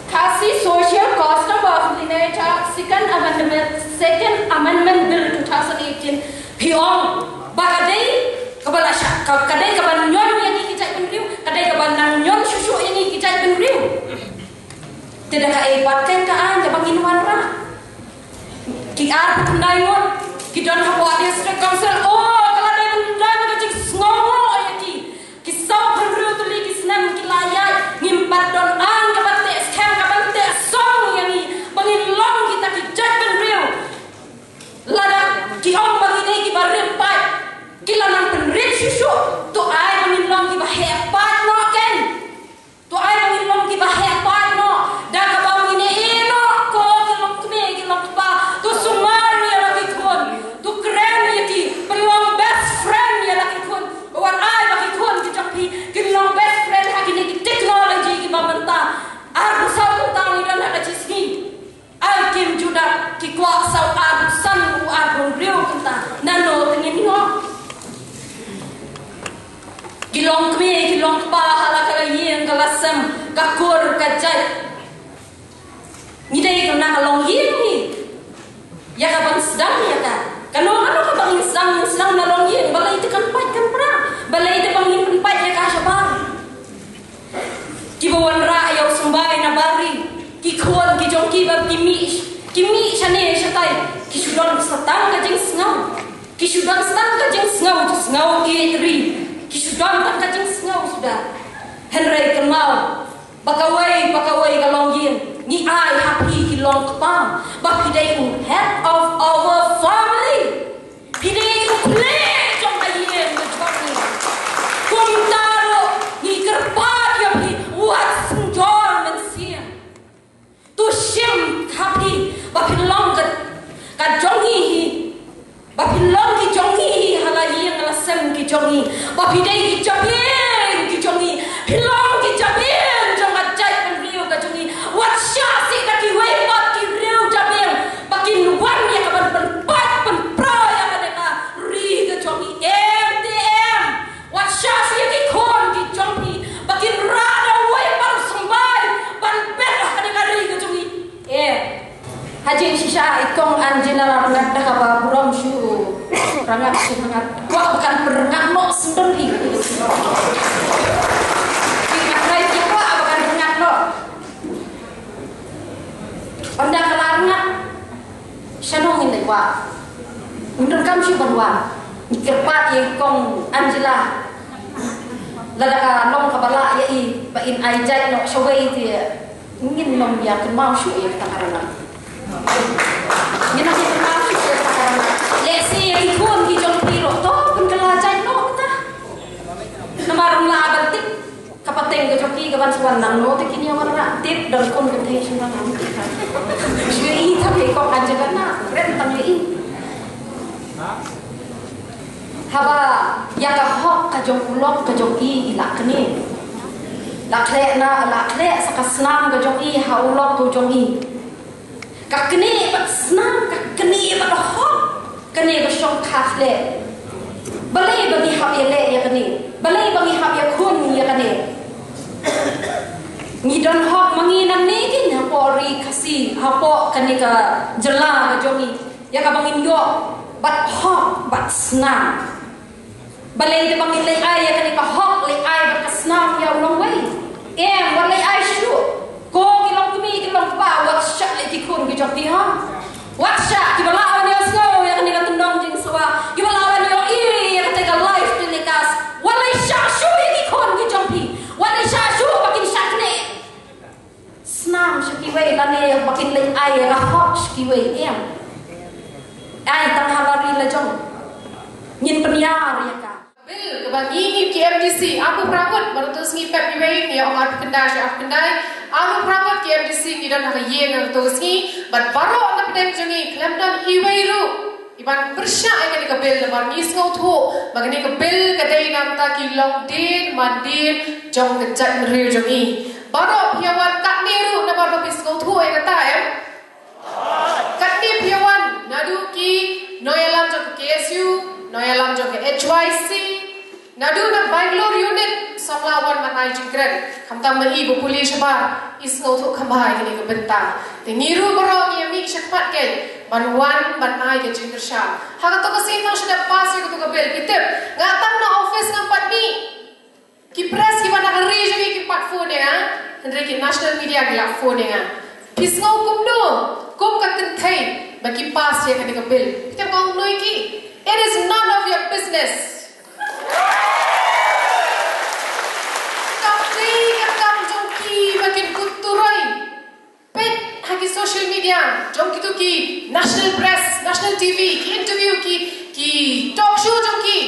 Khasi Social Custom of Lineage Act, Second Amendment, Second Amendment Bill two thousand eighteen, phi ong ba ka dei kaba la shah, ka, ka dei kaba ñion ïa ngi ki jaitbynriew, ka dei kaba nang ñion shuh shuh ïa ngi ki jaitbynriew. Te da kaei pat keiñ ka aiñ kaba ngin wanrah? Ki arphew khyndai ngut ki don hapoh District Council. Oh, ka la dei ban don ka jingsngewnguh ïa ki. Ki saw phew hynriew tylli ki snem ki la ïaid, ngim pat don aiñ kaba teh skhem, kaba teh song ïa ngi ba ngin long kita ki jaitbynriew. Lada ki ong ba ngi dei kiba rim paid, ki la nang pynrit shuh shuh. To ai ba ngin long kiba heh paid noh keiñ. To ai ba ngin long kiba heh paid noh. Da kaba ngin ïeh noh ko ki longkmie ki longkpa, to sumar ïa la ki khun, to kren ïa ki, pynlong best friend ïa la ki khun. Wat ai ba ki khun ki jong phi kin long best friend ha kine ki technology kiba mynta. Arphew saw kynta ngi don ha ka jingsngi. Ai kim juda ki kwah saw arphew san u arphew hynriew kynta. Nano te ngin ïoh? Ki longkmie ki longkpa ha la ka la ïing ka la sem, ka kur ka jait. Ngi dei ka na ka longïing ngi. Ïa ka ban sdang ïa ka. Kano kano kaba ngin sdang, ngin sdang na longïing. Balei te kan pait kan pra? Balei te ba ngin pynpait ïa ka shabar? Kiba wanrah ïa u symbai na bar ri, ki khun ki jong ki ba ki mih, ki mih shane shatai, ki shu don sa tang ka jingsngew. Ki shu don sa tang ka jingsngew, jingsngew ïeit ri. Ki shu don tang ka jingsngew suda. Hynrei kynmaw ba kawei pa kawei ka longïing ngi ai ha phi ki longkpa, ba phi dei u head of our family. Phi dei u khlieh jong ka ïing ka jong ngi. Kumta ruh ngi kyrpad ïa phi, wat synjor mynsiem. To shim ha phi ba phi long ka, ka jong ngi hi, ba phi long ki jong ngi hi ha la ïing ha la sem ki jong ngi, ba phi dei ki jabieng ki jong ngi. Phi long ki jabieng jong ka jaitbynriew ka jong ngi. Wat shah sih da kiwei pat ki riew jabieng ba kin wan ïa ka ban pynpait pynpra ïa kane ka ri ka jong ngi. Em te em. Wat shah sih ïa ki khun ki jong phi ba kin rah da uwei pat u symbai ban bet ha kane ka ri ka jong ngi. Em. Ha jingshisha i kong Angela Rangad, da kaba burom shuh Rangad, shuh Rangad. Kwah ba kan pyrngad noh sendon i. Ki ngat rai ki kwah ba kan pyrngad noh. Ynda ka la rngad, shano ngin leit wad? Ngin donkam shuh ban wad. Ngi kyrpad ïa i kong Angela, lada ka long kaba lah ïa i ba in ai jait noh shawei te, ngin nym ïa kynmaw shuh ïa kata ka rngad. Ngin nym ïa kynmaw shuh ïa kata ka rngad. Lehse ïa ki khun ki jong phi ruh to pynkylla jait noh kata. Namar ym lah ban tip. Ka pateng ka jong ki ka ban sa wan nangno te kin ïa wanrah, tip da la khun kynthei shu nang. Shu i tang i kong Angela na, kren tang i. Haba ïa ka hok ka jong u lok ka jong i, i la knieh. La khleh na, la khleh sa ka snam ka jong i ha u lok ka jong i. Ka knieh bad snam, ka knieh bad hok. Kane ka shongkha khleh. Balei ba ngi hap ïaleh ïa kane? Balei ba ngi hap ïakhun ïa kane? Ngi don hok ma ngi nangne kein hapoh ri Khasi, hapoh kane ka jylla ka jong ngi, ïa kaba ngin ïoh bad hok bad snam. Balei da ba ngin leit ai ïa kane ka hok, leit ai bad ka snam ïa u nongwei? Em, wat leit ai shuh. Ko ki longkmie ki longkpa, wat shah leit ki khun ki jong phi ha. Wat shah, kiba lah ban ïohsngew ïa kane ka tnong jingsawa, kiba lah ban ïohi ïa kata ka live telecast, wat leit shah shuh ïa ki khun ki jong phi. Wat leit shah shuh ba kin shah knieh snam sha kiwei lane ba kin leit ai ïa ka hok sha kiwei, em. Ai tang ha la ri la jong. Ngin pynïar ïa ka. Bill kaba ngi, ngi ki M D C, arphew phra ngut, bad to sngi pep iwei, ngi ong arphew khyndai sha arphew khyndai, arphew phra ngut ki M D C ngi don ha ka ïing ha kato ka sngi, bad baroh na pdeng jong ngi khlem don iwei ruh iban pyrshah ïa kane ka bill, namar ngi sngewthuh ba kane ka bill ka dei na ka bynta ki longdien mandien jong ka jaitbynriew jong ngi. Baroh phi ïa wan katne ruh namar ba phi sngewthuh ïa kata, em? Katne phi ïa wan, naduh ki nongïalam jong ka K S U, nongïalam jong ka H Y C, naduh na Bangalore unit, samla wan ban ai jingkren. Khamtam ma i ba pule shabar, i sngewthuh kham bha ïa kane ka bynta. Te ngi ruh baroh ngi ïa mih shakhmat kein ban wan ban ai ka jingkyrshan. Ha kato ka sien nang shu dep pass ïa kato ka bill, phi tip, nga tang na office ngam pat mih. Ki press kiba na ka ri jong ngi kim pat phone ïa nga, hynrei ki national media ki la phone ïa nga. Phi sngew kumno, kum ka kynthei, ba ki pass ïa kane ka bill? Phi tip nga ong kumno ïa ki? It is none of your business. Kam dei ka kam jong ki ba kin kut turoi. Peit ha ki social media jong kito ki national press, national T V, ki interview, ki, ki talk show jong ki.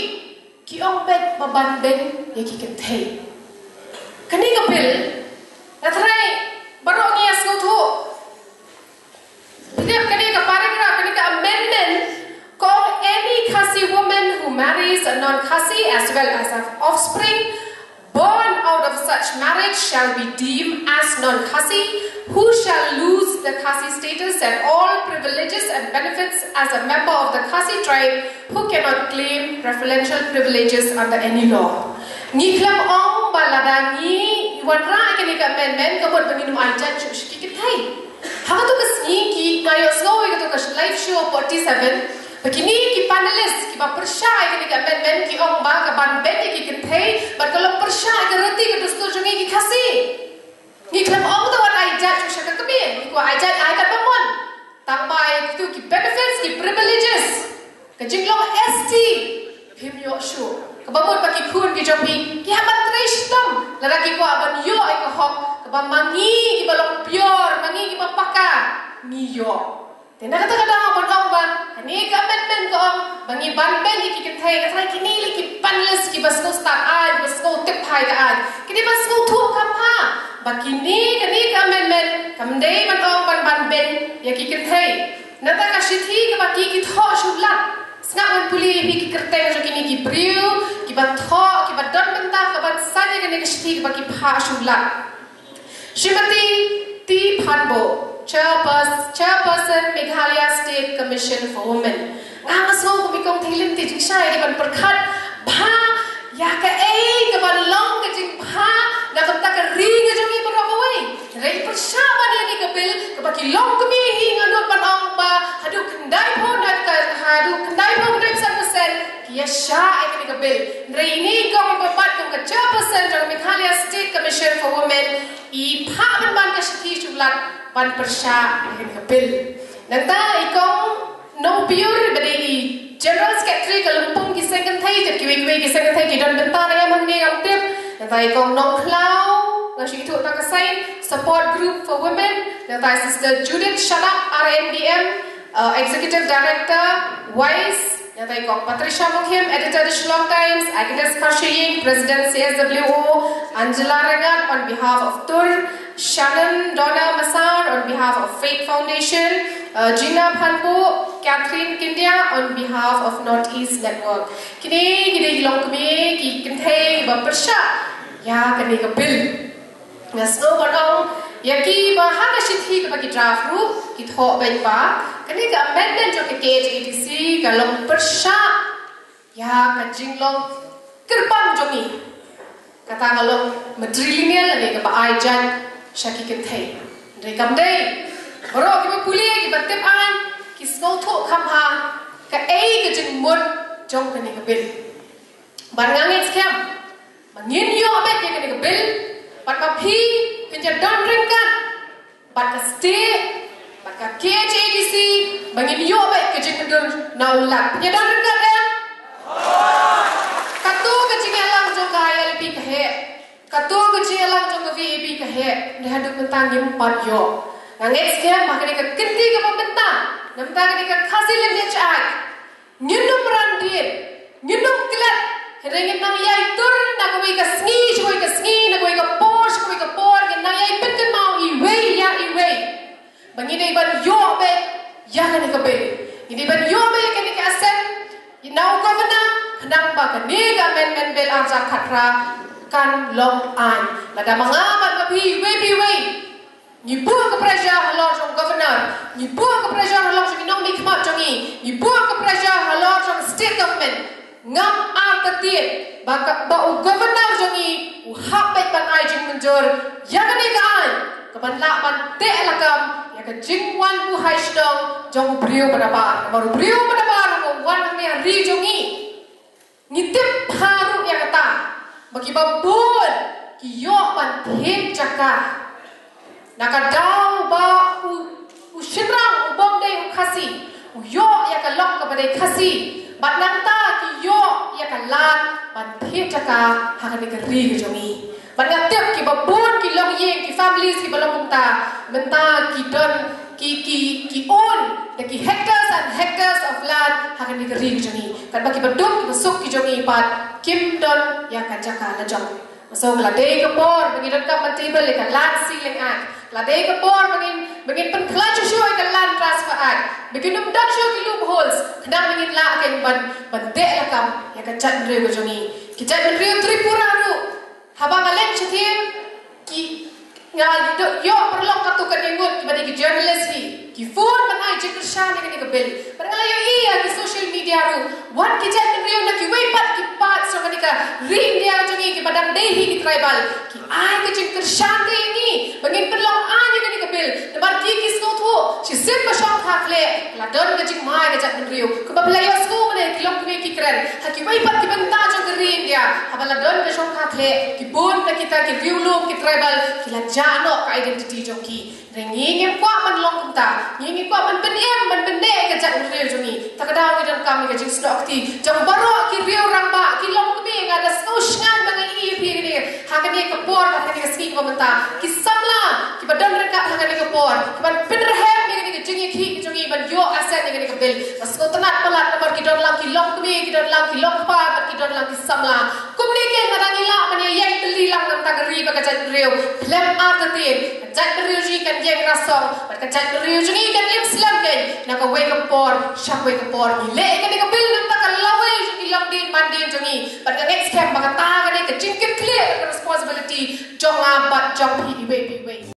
Ki ong beit ba ban beiñ ïa ki kynthei. Kane ka bill, nga tharai baroh ngi ïa sngewthuh. Phi tip kane ka paragraph, kane ka amendment, ka ong, any Khasi woman who marries a non-Khasi as well as have offspring born out of such marriage shall be deemed as non-Khasi, who shall lose the Khasi status and all privileges and benefits as a member of the Khasi tribe, who cannot claim preferential privileges under any law. Ngi khlem ong ba lada ngi wanrah ïa kane ka amendment ka mut ba ngin ym ai jait shuh sha ki kynthei. Ha kato ka sngi ki, nga ïohsngew ïa kato ka live show hapoh T seven, ba kine ki panelist kiba pyrshah ïa kane ka amendment ki ong ba ka ban beiñ ïa ki kynthei bad ka long pyrshah ïa ka riti ka dustur jong ngi ki Khasi. Ngi khlem ong to wat ai jait shuh sha ka kmie, ngi kwah ai jait ai katba mon. Tang ba ïa kito ki benefits, ki privileges, ka jinglong S T, phim ïoh shuh. Kaba mut ba ki khun ki jong phi ki hap ban trei shitom lada ki kwah ban ïoh ïa ka hok kaba ma ngi kiba long pior, ma ngi kiba paka, ngi ïoh. Te na kata ka daw ban ong ba kane ka amendment ka ong ba ngi ban beiñ ïa ki kynthei, ka tharai kine lei ki panelist kiba sngewstad ai, ba sngewtip bha ïa ka ai, kine ba sngewthuh kham bha ba kine, kane ka amendment kam dei ban ong ban ban beiñ ïa ki kynthei. Nangta ka shithi kaba ki, ki thoh shu lad. Sngap ngan pule ïa phi ki kyrteng jong kine ki briew kiba thoh, kiba don bynta ka ban sign ïa kane ka shithi kaba ki phah shu lad. Shrimati T Phanbo, Chairpers-, Chairperson, Meghalaya State Commission for Women. Nga, nga sngew kum i Kong Thei Lim te jingshai ïa ki ban pyrkhat bha ïa kaei kaban long ka jingbha na ka bynta ka ri ka jong ngi baroh kawei. Hynrei pyrshah ban ïa kane ka bill kaba ki longkmie hi, nga nud ban ong ba haduh khyndai phew na ka, haduh khyndai phew khyndai phew san percent ki ïa shah ïa kane ka bill. Hynrei ine i Kong iba pat kum ka Chairperson jong ka Meghalaya State Commission for Women, i phah pynban ka shithi shu lad ban pyrshah ïa kane ka bill. Nangta i Kong Nongpyiur ba dei i General Secretary ka Lympung ki Seng Kynthei, tip kiwei kiwei ki seng kynthei ki don bynta na em hangne ngam tip. Nangta i Kong Nongkhlaw, nga shu ithuh tang ka sign, Support Group for Women. Nangta i Sister Judith Shanap, R N B M, uh, Executive Director, WISE. Nangta i Kong Patricia Mukhim, Editor The Shillong Times, Agnes Kharshaying, President C S W O, Angela Rengat on behalf of Tur, Shannon Donna Massar on behalf of Faith Foundation, uh, Gina Phanbo, Catherine Kindia on behalf of Northeast Network. Kine ki dei ki longkmie ki kynthei ba pyrshah ïa kane ka bill. Nga sngew ban ong ïa ki ba ha ka shithi kaba ki draft ruh ki thoh beit ba kane ka amendment jong ka K H A D C ka long pyrshah Ïa ka jinglong kyrpang jong ngi. Kata ka long matrilineal lane kaba ai jaiñ sha ki kynthei. Hynrei kam dei. Baroh kiba pule kiba tip aiñ ki sngewthuh kham bha kaei ka jingmut jong kane ka bill. Bad nga ngeit skhem ba ngin ïoh beit ïa kane ka bill bad ba phi phin ïa don ryngkat bad ka state bad ka K H A D C ba ngin ïoh beit ka jingmyntoi na u lad. Phi ïa don ryngkat em? Kato ka jingïalang jong ka I L P ka heh. Kato ka jingïalang jong ka V A P ka heh. Hynrei haduh mynta ngim pat ïoh. Nga ngeit skhem ba kane ka kynti kaba mynta, na mynta kane ka Khasi Lineage Act, ngin ym ran dien, ngin ym klet. Hynrei ngin nang ïai tur na kawei ka sngi sha kawei ka sngi, na kawei ka por sha kawei ka por, ngin nang ïai pynkynmaw iwei ïa iwei ba ngi dei ban ïoh beit ïa kane ka bill. Ngi dei ban ïoh beit ïa kane ka assent na u governor, khnang ba kane ka amendment bill ar hajar khatphra kan long aiñ. Lada ma nga bad ma phi iwei pa iwei ngi buh ka pressure halor jong governor, ngi buh ka pressure halor jong ki nongmihkhmat jong ngi, ngi buh ka pressure halor jong state government, ngam artatien ba ka, ba u governor jong ngi u hap beit ban ai jingmynjur ïa kane ka aiñ kaban lah ban teh lakam ïa ka jingwan buhai shnong jong u briew ba nabar. Namar u briew ba nabar u wan hangne ha ri jong ngi, ngi tip bha ruh ïa kata ba kiba bun ki ïoh ban thied jaka. Na ka daw ba u, u shynrang u bym dei u Khasi u ïoh ïa ka lok kaba dei Khasi, bad nangta ki ïoh ïa ka lad ban thied jaka ha kane ka ri ka jong ngi. Bad nga tip kiba bun ki longïing, ki families kiba long kumta, mynta ki don, ki, ki, ki own da ki hectares and hectares of land ha kane ka ri ka jong ngi. Katba kiba duk kiba suk ki jong ngi pat kim don ïa ka jaka la jong. So ka la dei ka por ba ngi donkam ban table ïa ka Land Ceiling Act. Ka la dei ka por ba ngin, ba ngin pynkhlaiñ shuh shuh ïa ka Land Transfer Act, ba kin ym don shuh ki loopholes, khnang ba ngin lah kein ban, ban teh lakam ïa ka jaitbynriew ka jong ngi. Ki jaitbynriew Tripura ruh, haba nga leit shatei, ki, nga ïoh, ïoh paralok katto katne ngut kiba dei ki journalist hi, ki phone ban ai jingkyrshan ïa kane ka bill. Bad nga la ïohi ha ki social media ruh, wat ki jaitbynriew na kiwei pat ki parts jong kane ka ri India jong ngi kiba dang dei hi ki tribal, ki ai ka jingkyrshan ka ïa ngi ba ngin pynlong aiñ ïa kane ka bill. Namar ki, ki sngewthuh shisien ba shongkha khleh la don ka jingma ïa ka jaitbynriew. Kumba phi la ïohsngew mynne, ki longkmie ki kren ha kiwei pat ki bynta jong ka ri India, haba la don ka shongkha khleh, ki bun na kita ki riewlum, ki tribal, ki la jah noh ka identity jong ki. Hynrei ngi ngim kwah ban long kumta. Ngi, ngi kwah ban pynim, ban pynneh ïa ka jaitbynriew jong ngi. Ta ka daw ngi donkam ïa ka jingsnoh kti jong baroh ki riew rangbah, ki longkmie. Nga da sngew shngaiñ ba nga ïohi ïa phi kane ha kane ka por, ha kane ka sngi kaba mynta, ki samla kiba don ryngkat ha kane ka por, kiban pynrhem ïa kane ka jingïakhih ka jong ngi ban ïoh assent ïa kane ka bill. Nga sngewtynnat palat namar ki don lang ki longkmie, ki don lang ki longkpa bad ki don lang ki samla. Kumne kein lada ngi lah ban ïeng tylli lang na ka ri bad ka jaitbynriew, khlem artatien ka jaitbynriew jong ngi kan ïeng rasong bad ka jaitbynriew jong ngi kan im slem kein na kawei ka por sha kawei ka por. Ngi leh ïa kane ka bill na ka bynta ka lawei jong ki longdien mandien jong ngi, bad nga ngeit skhem ba kata ka dei ka jingkitkhlieh, ka responsibility jong nga bad jong phi iwei pa iwei.